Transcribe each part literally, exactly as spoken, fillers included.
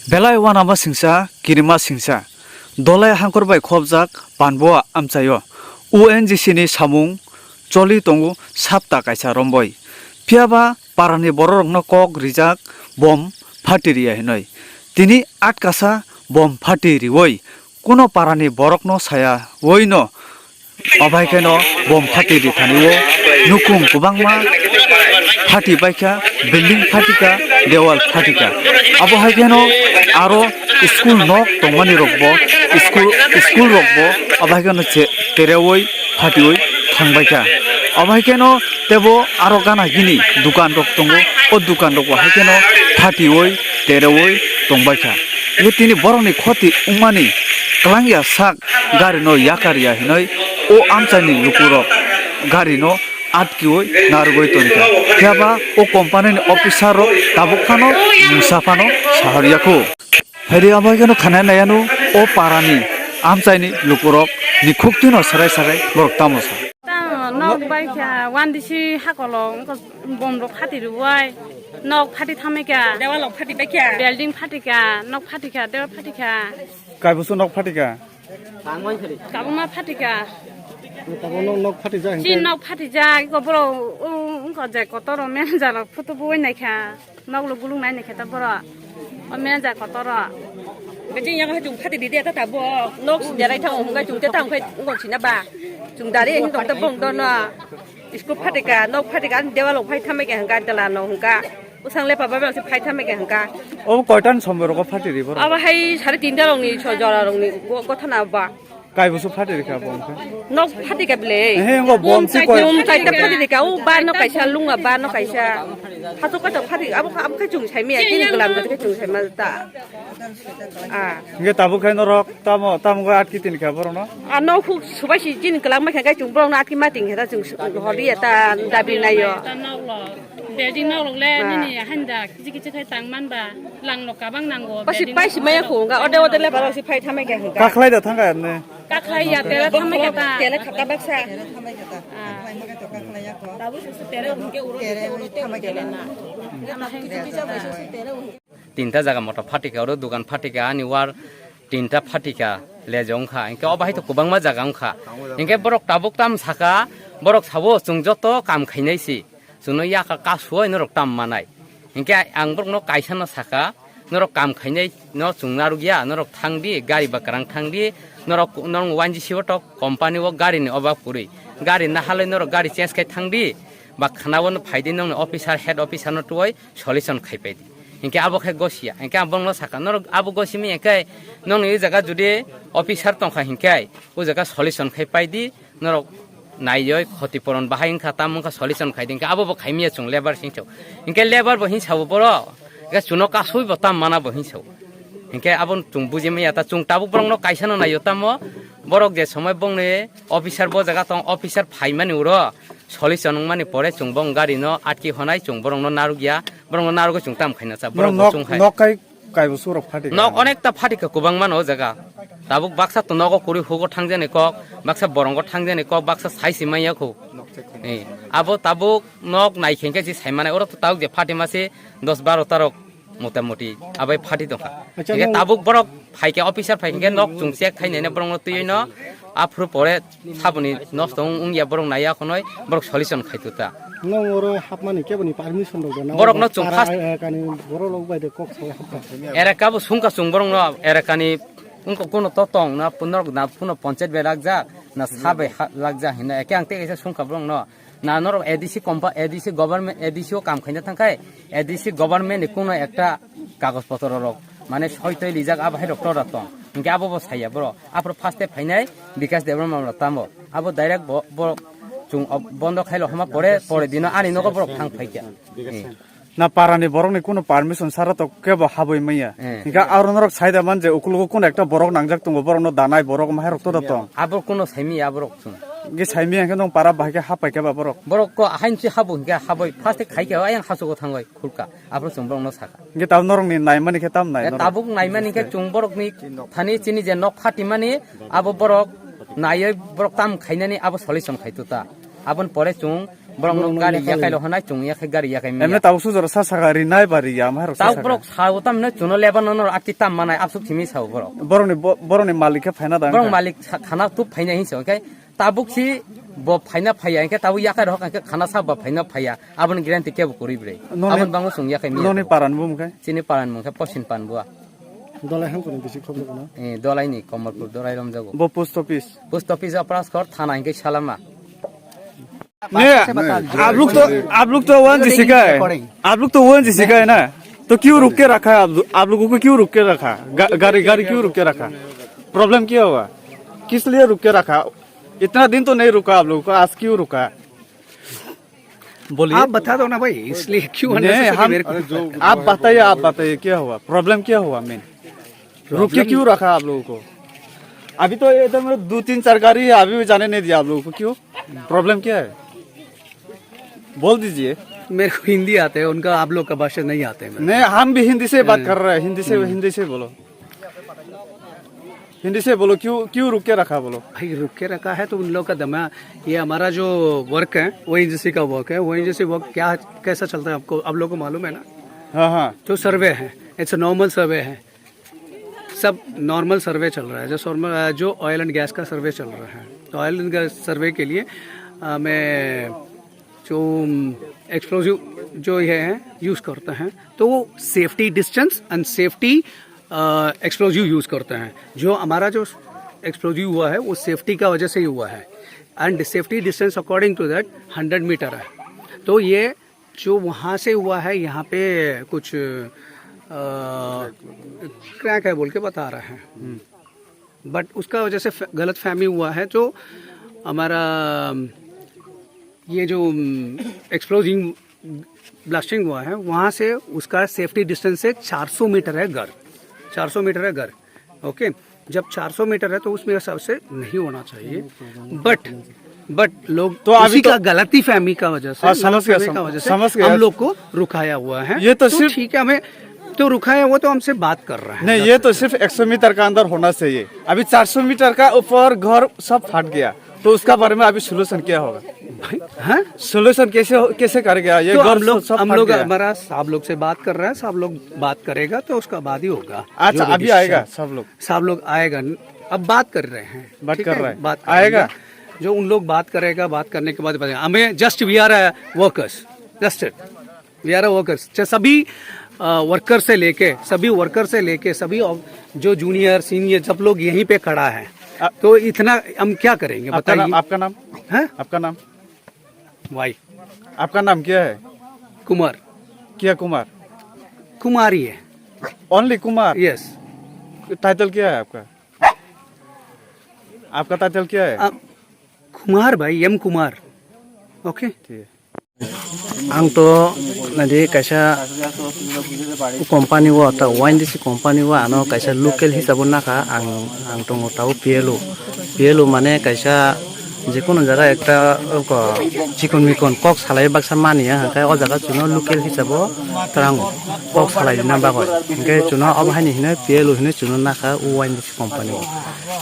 Belai uanama singsa, kirima singsa. Dolai hangkor bai khopjak Panboa amchaio. O N G C ni samung choli tongo sapta kaisa romboi. Phiyaba parani bororokno kok rijak bom phati riya hinoi. Tini atkasa bom phati riwoi kuno parani borokno saya oino. Obo hai kheno bom phati rithani o nukung kwbangma phati baikha, building phatikha, dewal phatikha. Abo hai kheno aro school nok tongmani rokbo, school, school rokbo abo hai kheno che-, tereoi phatioi thangbaikha. Abo hai kheno tebo aro gana gini dukan rok tongo, o dukan rokbo hai kheno phatioi tereoi tongbaikha. Tini borokni khoti wngmani kwlangya sak gari no yakar ya hinoi o amchaini lukurok gari no atkiwi narwgwi tongkha. Phiya ba o company ni officer rok tabuk phano mungsa phano sahorya khu. Phaidi abo haikhe no khana naiya no o para ni amchaini lukurok ni khuk twi no sarai sarai borok tamo sa. Tamo nok bai kha one D C hakolo wngkha bom rok phati rwbai nok phati thamai kha. Dewal rok phati bai kha. Building phati kha, nok phati kha, dewal phati kha. Kaibusu nok phati kha. Kabuma phatika. Tabo nok, nok phatijak hingke. Chini nok phatijak, iko borok, o, wngkha je kotor o manager rok photo bo naikha. Nok lo gulung nai naikha ta borok. O manager kotor o. Beching yang ha chung phati di de ta tabo. Nok sin jarai thang hwnga chung te thang khai ngo sina ba. Chung dari hin tong ta bong dono. School phatika, nok phatika, ani dewal rok phai thamai khe hwnka, dela no hwnka. Bwsang le paba bang se phai thamai khe hwnka. Obo koitan somoi rogo phati ri borok? Abo hai sare tinta rok ni so jora rok ni go-, gothana ba. Kaibusu phati ri kha bo hwnka? Nok phatika bile. He, ngo bom si koi- Bom chaita phati ri kha, o ba no kaisa, lunga ba no kaisa. Hato kaisa phati, abo, abo khe chung sai maya, chini glam khe chung sai ma ta. Ah. Hingke tabuk khai norok tamo, tamo khe atki tini kha borok no? Ah, nok huk subai si chini kwlangma khe kai chung borok no atki ma ting khe ta chung su-, holi ya ta dabi nai yo. Ta nok lo, building nok lo le. Ah. Nini handa kichi kichi khai tang man ba, lang lo kabang nango, pasi building pai si nok maya lo. Khunga, ode ode le baro si phai thamai khe hwnka. Kakhlai da thangka ne? Kakhlai ya, tele thamai khe ta. Tele khata baksa. Ah. Tinta jaga motor phatika, oro dukan phatika, ani war tinta phatika, lejong kha. Hinkhe obo hai to kwbangma jaga wngkha. Hinkhe borok tabuk tam saka, borok sabo chwng joto kam khainai si. Chwngno yaka kasuoi norok tam manai. Hinkhe ang borokno kaisa no saka, norok kam khainai no chwng narwkya, norok thangdi, gari bakrang thangdi, norok, norok Y G C o tok company o gari ni obab kwrwi. Gari nahalai norok gari change khai thangdi, ba khana o no phaidi nongni officer, head officer no tuoi solution khai paidi. Hinkhe abo khe gosia. Hinkhe ang borokno sakha, norok abo gosimani hinkhe nongni o jaga judi officer tongkha hinkhe o jaga solution khai paidi, norok naioi khoti poron bahai wngkha, tamo wngkha solution khaidi, hinkhe abo bo khaimaya chwng lebar singcho. Hinkhe lebar bo hinsao borok, hinkhe chwngno kasui bo tam mana bo hinsao. Hinkhe abo chwng bujimaya ta, chwng tabuk borokno kaisa no naio tamo, borok je somoi bongni officer bo jaga tong, officer phaimani uro solution wngmani pore chwng bong gari no atki honai, chwng borokno narwkya, borokno narwgwi chwng tam khaina cha, borok bo nok, chwng hai. Nok kai kaibo surok phatika. Nok onekta phatika kwbangma no o jaga. Tabuk baksa to nogo kwrwi hugo thangjani kok, baksa borongo thangjani kok, baksa sai si manya khu. Eh, abo tabuk nok nai khe khe si sai mane, oro to tabuk je phatima se dos baro ta rok motamoti abai phati tongkha. Acha, hinkhe no- tabuk borok phaikhe, officer phaikhe nok chwng check khainai borokno twiwi no aphuru pore saboni nosto wng, wngya borok naiya khonoi borok solution khai tuta. Nong oro hapmani keboni permission rok da? Borok no chwng para first, eh, kani borok rok bai de kok sawi hapkha. Era kabo sungkha chwng borok no, era kani wngkha kuno to tong na, puno na, puno ponchayat bai lakjak na, sa bai ha-, lakjak hinna eke ang tei kaisa sungkha borok no. Na norok A D C compa-, A D C government, A D C o kam khaina thangkhai, A D C government ni kuno ekta kagoj potro rok, mane soi toi lijak, abo hai rok tora tong. Hinkhe abo bo saya bro. Aphuru first e phainai Bikash Debbarma rok tamo. Abo direct bo, bo chwng, o, bondo khailo homa pore, pore dino ani nogo borok thang phaikha. Eh. Na para ni borok ni kuno permission sara to kebo habwi manya. Eh. Hinkhe aro norok saida man je ukulugo kuno ekta borok nangjak tongo, borok no danai borok mahai rok to da tong. Abo kuno saimi aborok chwng. Ge saimi hinkhe nong para bahai khe hapai khe ba borok. Borok ko ahain si habo hinkhe haboi first e khai khe ayang hasugo thangoi khulka. Aphuru chwng borokno sakha. Hingke tabuk norokni naimani khe tam nai norok? Tabuk naimani khe chwng borokni thani chini je nok phatimani abo borok naiwi borok tam khainani abo solution khai tuta. Aboni pore chwng Borok no gari yakai lo honai, chung yakai gari yakai manya. Emne tabuk sujaro sa saka rinai ba riya, amhai rok sa saka. Tabuk borok sao tamne chuno Lebanon no akti tam manai absuk simi sao borok. Borok ni bo-, borok ni malik khe phaina da. Borok malik sa-, khana tup phaina hinsa, okay? Tabuk si bo phaina phaiya, hingke tabuk yakai rok hingke khana sa bo phaina phaiya. Aboni guarantee kebo kwrwi bwrwi. Noni, aboni bangno chwng yakai manya. Noni paran bo mungkhe? Chini paran mungkhe Posin Panbua. Dolai hangkoni bisi khobor kono? Eh, Dolai ni Komorpur Dolai romjago. Bo post office? Post office o Praskor thana hingke Salama. नहीं, आप लोग तो, आप लोग तो वन जी सी का है। आप लोग तो वन जी सी का है ना, तो क्यों रुक के रखा है आप लोग, आप लोगों को क्यों रुक के रखा? गा-, गाड़ी, गाड़ी क्यों रुक के रखा? प्रॉब्लम क्या हुआ? किस लिए रुक के रखा? इतना दिन तो नहीं रुका आप लोगों को, आज क्यों रुका? बोलिए। आप बता दो ना भाई, इसलिए क्यों नहीं, unnecessary हम, मेरे को आप बताइए, आप बताइए, क्या हुआ? प्रॉब्लम क्या हुआ मेन? रुक के क्यों रखा आप लोगों को? अभी तो इधर में दो तीन चार गाड़ी है, अभी भी जाने नहीं दिया आप लोगों को, क्यों? प्रॉब्लम क्या है? बोल दीजिए। मेरे को हिंदी आता है, उनका, आप लोग का भाषा नहीं आता है मेरे को। नहीं, हम भी हिंदी से बात कर रहे हैं, हिंदी से, हिंदी से बोलो। हिंदी से बोलो, क्यों, क्यों रुक के रखा बोलो? भाई, रुक के रखा है तो उन लोग का दमा, ये हमारा जो वर्क है, वो एजेंसी का वर्क है। वो एजेंसी वर्क क्या, कैसा चलता है आपको, आप लोग को मालूम है ना? हाँ, हाँ। तो सर्वे है, इट्स अ नॉर्मल सर्वे है, सब नॉर्मल सर्वे चल रहा है। जो सर्वे, जो ऑयल एंड गैस का सर्वे चल रहा है, तो ऑयल एंड गैस सर्वे के लिए, अ, मैं जो, अम, एक्सप्लोजिव जो ये है, यूज़ करते हैं, तो वो safety distance and safety, a, explosive use करते हैं। जो हमारा जो एक्सप्लोजिव हुआ है, वो सेफ्टी का वजह से ही हुआ है, and safety distance according to that hundred metre है। तो ये जो वहाँ से हुआ है, यहाँ पे कुछ, अ, क्रैक है बोल के बता रहा है। बट उसका वजह से फ-, गलत फहमी हुआ है, जो हमारा, अम, ये जो, अम, एक्सप्लोजिंग ब्लास्टिंग हुआ है, वहाँ से उसका सेफ्टी डिस्टेंस से चार सौ मीटर है घर, चार सौ मीटर है घर। ओके, जब चार सौ मीटर है तो उसमें हिसाब से नहीं होना चाहिए। बट, बट लोग तो अभी उसी तो का गलती फहमी का वजह से, हाँ, समझ गया, गलतफहमी का सम-, वजह से समझ गया। हम लोग को रुकाया हुआ है। ये तो तो सिर्फ ठीक है, हमें तो रुकाया हुआ तो हमसे बात कर रहा है। नहीं, ये तो सिर्फ एक सौ मीटर का अंदर होना चाहिए। अभी चार सौ मीटर का ऊपर घर सब फट गया, तो उसका बारे में अभी सॉल्यूशन क्या होगा? भाई, हाँ? सॉल्यूशन कैसे हो, कैसे करेगा? ये तो घर हम लोग, सब, सब हम फट लोग गया। हमारा साहब लोग से बात कर रहे हैं, साहब लोग बात करेगा तो उसका बाद ही होगा। अच्छा, जो भी अभी आएगा डिसीजन। सब लोग? साहब लोग आएगा, अब बात कर रहे हैं, बात ठीक कर है? रहे हैं। बात करेंगे। आएगा? जो उन लोग बात करेगा, बात करने के बाद बताएंगे। हमें just we are a workers, just it, we are a workers। चाहे सभी, अ, वर्कर से लेके, सभी वर्कर से लेके, सभी ऑफ-, जो जूनियर, सीनियर, सब लोग यहीं पे खड़ा है। अ- तो इतना हम क्या करेंगे, आपका नाम, बताइए? आपका नाम? हैं? आपका नाम? वाई। आपका नाम क्या है? कुमार। क्या कुमार? कुमार ही है। ओनली कुमार? यस। टाइटल क्या है आपका? आपका टाइटल क्या है? आ, कुमार भाई, एम कुमार। ओके? ठीक है। Ang to nadi kaisa company o, ta Y N D C company o ano kaisa local hisabo nakha, ang, ang tongo tabo P L O. P L O mane kaisa jekunu jaga ekta, oko, chikon mikon kok salai baksa mani ya, hwnkhe o jaga chuno local hisabo twrango kok salai rwna bagwi. Hwnkhe chuno obo haini hinwi P L O hinwi chuno nakha o Y N D C company o.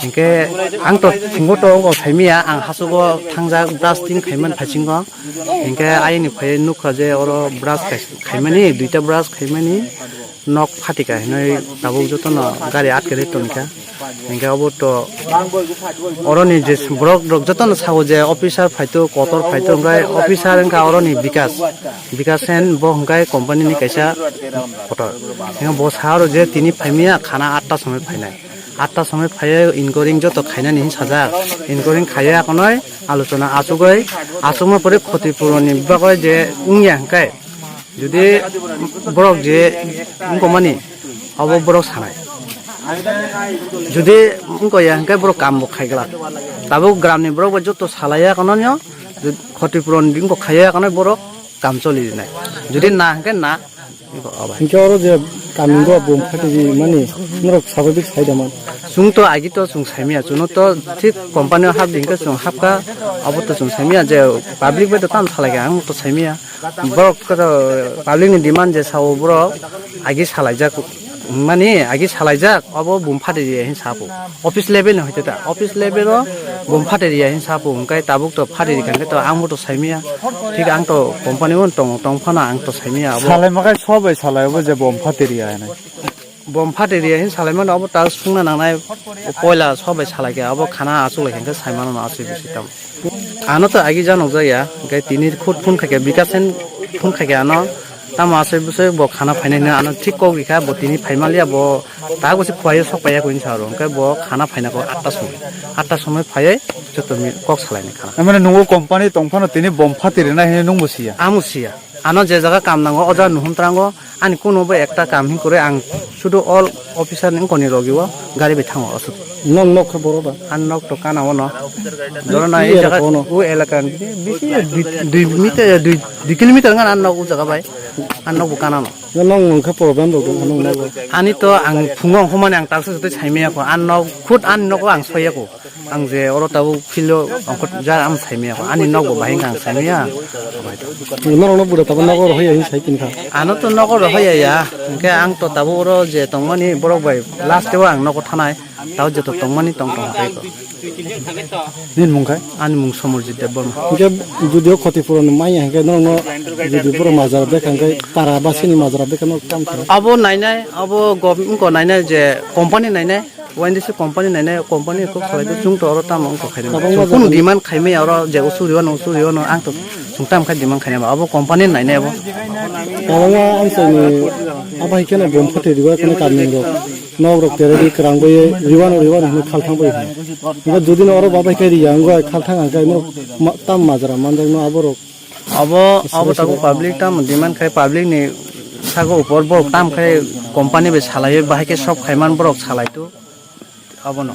Hwnkhe ang to phungo to oko saimanya, ang hachugo thangjak brush tin khaiman phaichingo. Hwnkhe ayini phai nukha je oro brush khai-, khaimani, duita brush khaimani, nok phatika hinwi tabuk jotono gari atkaile tongkha. Hwnkhe obo to oroni je borok rok jotono sao je officer phaito, kotor phaito, hwnkhe officer wngkha oroni Bikas, Bikas Sen, bo hwnkhe company ni kaisa kotor. Hwnkhe bo sa aro je tini phaimaya khana atta somoi phainai. Atta somoi phaiwi inquiry joto khainani hinwi sajak. Inquiry khaiwi akonoi alochona achugwi, achukma pore khotipuroni bagwi je wngya hwnkhe, jodi borok je wngkokmani, abo borok sanai. Jodi wngkokya hwnkhe borok kambo khaiglak. Tabuk gramni borok bai joto salaiya akononio, khotipuroni wngkok khaiya akonoi borok kam choli rinai. Jodi na hwnkhe na. Hinkhe oro je kamingo bum phatiji mani norok sababik sai da man. Chwng to agi to chwng saimaya, chwngno to thik company o hap di hinkhe chwng hapkha, abo to chwng saimaya je public bai to tamo salaikha, ang to saimaya. Borok khe to public ni demand je sao borok agi salaijak Mani agi salaijak, obo bum phatiriya hin sapo. Office level ni hoite ta, office level o bum phatiriya hin sapo, hingkai tabuk to phatiri kangke to ang bo to saimiya. Thik ang to company o tong, tong phano ang to saimiya abo. Salai makai sobai salai obo je bum phatiriya hinwi. Bom phatiriya hin salaimano abo ta sungna nangnai, poila sobai salaikhe abo khana achuk lai khe saimano no asui bisi tamo. Ano to agi janok jaya, hingke tini khut phone khaikhe Bikasen phone khaikhe ano tamo asui bwsui bo khana phainai hwnwi ano thik kok rikha bo tini phaimaliya bo ta bwsui phuaio sok paiya koi hinsa aro hingke bo khana phaina kok atta somoi, atta somoi phaioi joto mi kok salaini khana. Mane nungo company tongphano tini bom phatiri nai hinwi nungbo siya. Amo siya. Ano je jaga kam nango, o jaga nuhum trango, ani kuno bo ekta kam hin kore ang sudu all officer ni wngkoni logi o gari bai thango aswk. Nong nok khe boro ba? Ang nok to kana o no. Doro na Iya, e jaga kono. O elaka ni bisi dui, dui meter, dui, dui kilometer ngan ang nok o jaga bai. Ang nok bo kana no. Nong nong khe problem rok dong nong nok. Ani to ang phungo ang humani ang talsa jotoi saimaya ko. Ang nok khud ang nok ang soya ko. Ang je oro tabuk field o ongkot ja ang saimaya ko. Ani nok bo bahai ang saimaya. Norok no bwrwi tabuk nogo rohoi ya hin sai tin kha. Ano to nogo rohoi ya ya. Hingke ang to tabuk oro je tongmani borok bai last o ang nogo thanai. Tabuk joto tongmani tong tong hai ko. Nini mung khai? Ani mung Somorjit Debbarma. Hingke jodi o khoti puron maya hingke norok no jodi borok majra bekha hingke para basini majra bekha no kam kha. Abo nainai, abo gov-, wngko nainai je company nainai. Wainse company nainai, company kok salai de, chwng to oro tamo wngkha khairok. Tabang Chwng ma kunu jaga? Demand khaimai oro je usu riwano, usu riwano, ang to chwng tam khai demand khainai ba, abo company nainai abo. Tabang ma ang sani abo hai kheno bom phatwi riwa kheno kamni rok. Nok rok tere di kwrang bai riwano, riwano hwnwi khalthang bai hwnwi. Hingke jodi no oro babai khe riya wngwi khalthang ang khe norok ma-, tam majra manjak no abo rok. Abo, abo tabuk public tam demand khai, public ni sago upor borok tam khai company bai salai, bahai khe sob khaiman borok salai tu abono.